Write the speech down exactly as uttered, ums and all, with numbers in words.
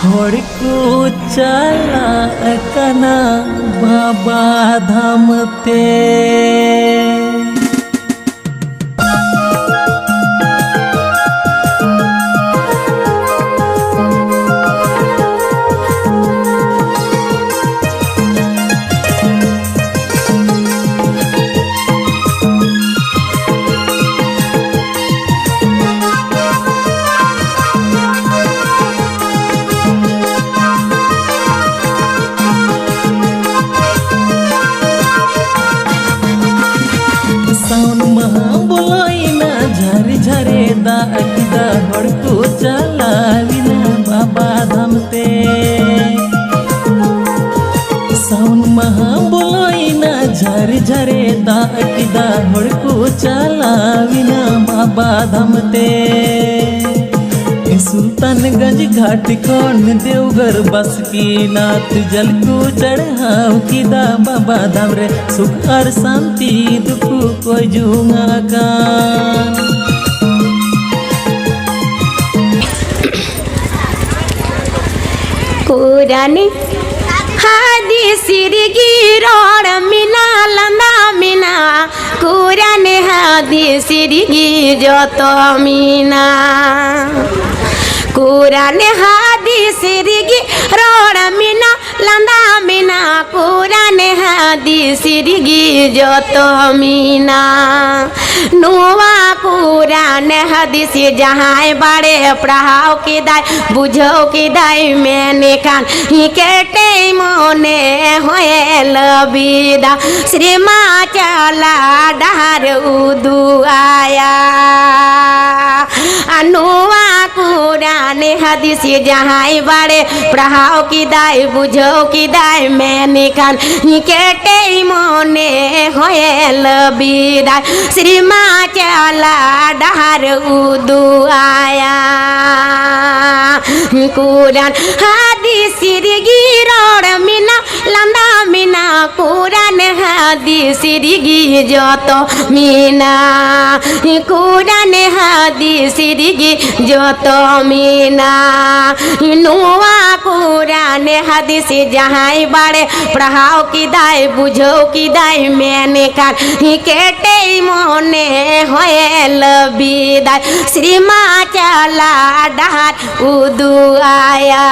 ᱦᱚᱲ ᱠᱚ ᱪᱟᱞᱟᱜ ᱠᱟᱱᱟ ᱵᱟᱵᱟ ᱫᱷᱟᱢ ᱛᱮ᱾ ᱥᱟᱣᱩᱱ ᱢᱟᱦᱟ ᱵᱚᱞᱚᱭᱮᱱᱟ, ᱡᱷᱟᱨᱮ ᱡᱷᱟᱨᱮ ᱫᱟᱜ ᱠᱮᱫᱟ, ᱦᱚᱲ ᱠᱚ ᱪᱟᱞᱟᱣᱮᱱᱟ ᱵᱟᱵᱟ ᱫᱷᱟᱢ ᱛᱮ᱾ ᱥᱟᱣᱩᱱ ᱢᱟᱦᱟ ᱵᱚᱞᱚᱭᱮᱱᱟ, ᱡᱷᱟᱨᱮ ᱡᱷᱟᱨᱮ ᱫᱟᱜ ᱠᱮᱫᱟ, ᱦᱚᱲ ᱠᱚ ᱪᱟᱞᱟᱣᱮᱱᱟ ᱵᱟᱵᱟ ᱫᱷᱟᱢ ᱛᱮ᱾ ᱥᱩᱞᱛᱟᱱᱜᱚᱸᱡᱽ ᱜᱷᱟᱴ ᱠᱷᱚᱱ ᱫᱮᱣᱜᱷᱚᱨ ᱵᱟᱥᱠᱮ ᱱᱟᱛ ᱡᱚᱞ ᱠᱚ ᱪᱟᱲᱦᱟᱣ ᱠᱮᱫᱟ ᱵᱟᱵᱟ ᱫᱷᱟᱢ ᱨᱮ, ᱥᱩᱠ ᱟᱨ ᱥᱟᱱᱛᱤ ᱫᱩᱠᱷ ᱠᱚ ᱡᱚᱝ ᱟᱠᱟᱱ᱾ ᱠᱩᱨᱟᱱᱤ ᱦᱟᱫᱤᱥ ᱨᱤᱜᱤ ᱨᱚᱲ ᱢᱮᱱᱟᱜ, ᱞᱟᱸᱫᱟ ᱢᱮᱱᱟᱜ, ᱠᱩᱨᱟᱱ ᱦᱟᱫᱤᱥ ᱨᱤᱜᱤ ᱡᱚᱛᱚ ᱢᱮᱱᱟᱜ᱾ ᱠᱩᱨᱟᱱ ᱦᱟᱫᱤᱥ ᱨᱤᱜᱤ ᱨᱚᱲ ᱢᱮᱱᱟᱜ, ᱞᱟᱸᱫᱟ ᱢᱮᱱᱟᱜ, ᱠᱩᱨᱟᱱ ᱦᱟᱫᱤᱥ ᱨᱤᱜᱤ ᱡᱚᱛᱚ ᱢᱮᱱᱟᱜ᱾ ᱱᱚᱣᱟ ᱠᱩᱨᱟᱱ ᱦᱟᱫᱤᱥ ᱡᱟᱦᱟᱸᱭ ᱵᱟᱲᱮ ᱯᱟᱲᱦᱟᱣ ᱠᱮᱫᱟᱭ, ᱵᱩᱡᱷᱟᱹᱣ ᱠᱮᱫᱟᱭ, ᱢᱮᱱᱠᱷᱟᱱ ᱠᱮᱴᱮᱡ ᱢᱚᱱᱮ ᱦᱚᱸᱭ ᱞᱟᱹᱵᱤᱫᱟ, ᱥᱨᱤᱢᱟ ᱪᱟᱞᱟ ᱰᱟᱦᱟᱨ ᱩᱫᱩᱜ ᱟᱭᱟ᱾ ᱟᱨ ᱱᱚᱣᱟ ᱠᱩᱨᱟᱱ ᱦᱟᱫᱤᱥ ᱡᱟᱦᱟᱸᱭ ᱵᱟᱲᱮ ᱯᱟᱲᱦᱟᱣ ᱠᱮᱫᱟᱭ, ᱵᱩᱡᱷᱟᱹᱣ ᱠᱮᱫᱟᱭ, ᱢᱮᱱᱠᱷᱟᱱ ᱠᱮᱴᱮᱡ ᱢᱚᱱᱮ ᱦᱚᱸᱭ ᱞᱟᱹᱵᱤᱫᱟᱭ, ᱥᱨᱤᱢᱟ ᱪᱟᱞᱟ ᱰᱟᱦᱟᱨ ᱩᱫᱩᱜ ᱟᱭᱟ᱾ ᱠᱩᱨᱟᱱ ᱦᱟᱫᱤᱥ ᱨᱮᱜᱮ ᱨᱚᱲ ᱢᱮᱱᱟᱜ, ᱞᱟᱸᱫᱟ ᱢᱮᱱᱟᱜ, ᱠᱩᱨᱟᱱ ᱦᱟᱫᱤᱥ ᱨᱮᱜᱮ ᱡᱚᱛᱚ ᱢᱮᱱᱟᱜ, ᱠᱩᱨᱟᱱ ᱦᱟᱫᱤᱥ ᱨᱮᱜᱮ ᱡᱚᱛᱚ ᱢᱮᱱᱟᱜ᱾ ᱱᱚᱣᱟ ᱠᱩᱨᱟᱱ ᱦᱟᱫᱤᱥ ᱡᱟᱦᱟᱸᱭ ᱵᱟᱲᱮ ᱯᱟᱲᱦᱟᱣ ᱠᱮᱫᱟᱭ, ᱵᱩᱡᱷᱟᱹᱣ ᱠᱮᱫᱟᱭ, ᱢᱮᱱᱠᱷᱟᱱ ᱠᱮᱴᱮᱡ ᱢᱚᱱᱮ ᱦᱚᱭᱮ ᱞᱟᱹᱵᱤᱫᱟᱭ, ᱥᱨᱤᱢᱟ ᱪᱟᱞᱟ ᱰᱟᱦᱟᱨ ᱩᱫᱩᱜ ᱟᱭᱟ᱾